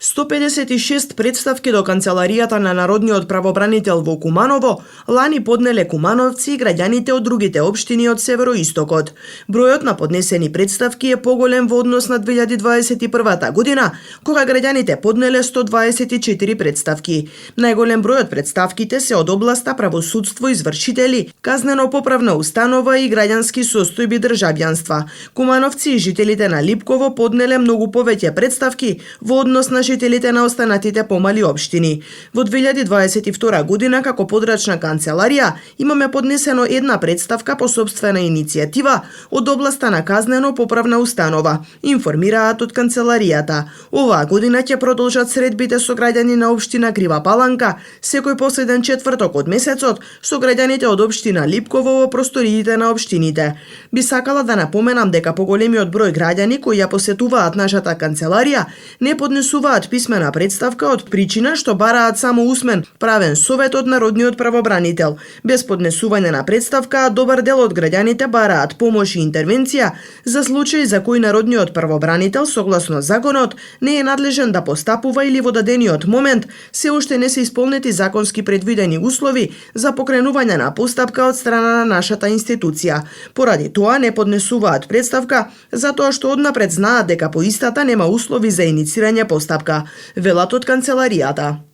156 представки до канцеларијата на Народниот правобранител во Куманово лани поднеле кумановци и граѓаните од другите општини од североистокот. Бројот на поднесени представки е поголем во однос на 2021 година, кога граѓаните поднеле 124 представки. Најголем број од представките се од областа правосудство, извршители, казнено-поправна установа и граѓански состојби државјанства. Кумановци и жителите на Липково поднеле многу повеќе представки во однос на жителите на останатите помали општини. Во 2022 година како подрачна канцеларија имаме поднесено една представка по сопствена иницијатива од областа на казнено-поправна установа, информираат од канцеларијата. Оваа година ќе продолжат средбите со граѓани на општина Крива Паланка секој последен четврток од месецот со граѓаните од општина Липково во просториите на општините. Би сакала да напоменам дека поголемиот број граѓани кои ја посетуваат нашата канцеларија не поднесуваат писмена представка од причина што бараат само усмен правен совет од Народниот правобранител. Без поднесување на представка, добар дел од граѓаните бараат помош и интервенција за случаи за кои Народниот правобранител согласно законот не е надлежен да постапува или во дадениот момент се уште не се исполнети законски предвидени услови за покренување на постапка од страна на нашата институција. Поради тоа не поднесуваат представка затоа што однапред знаат дека по истата нема услови за иницирање постапка, велат од канцеларијата.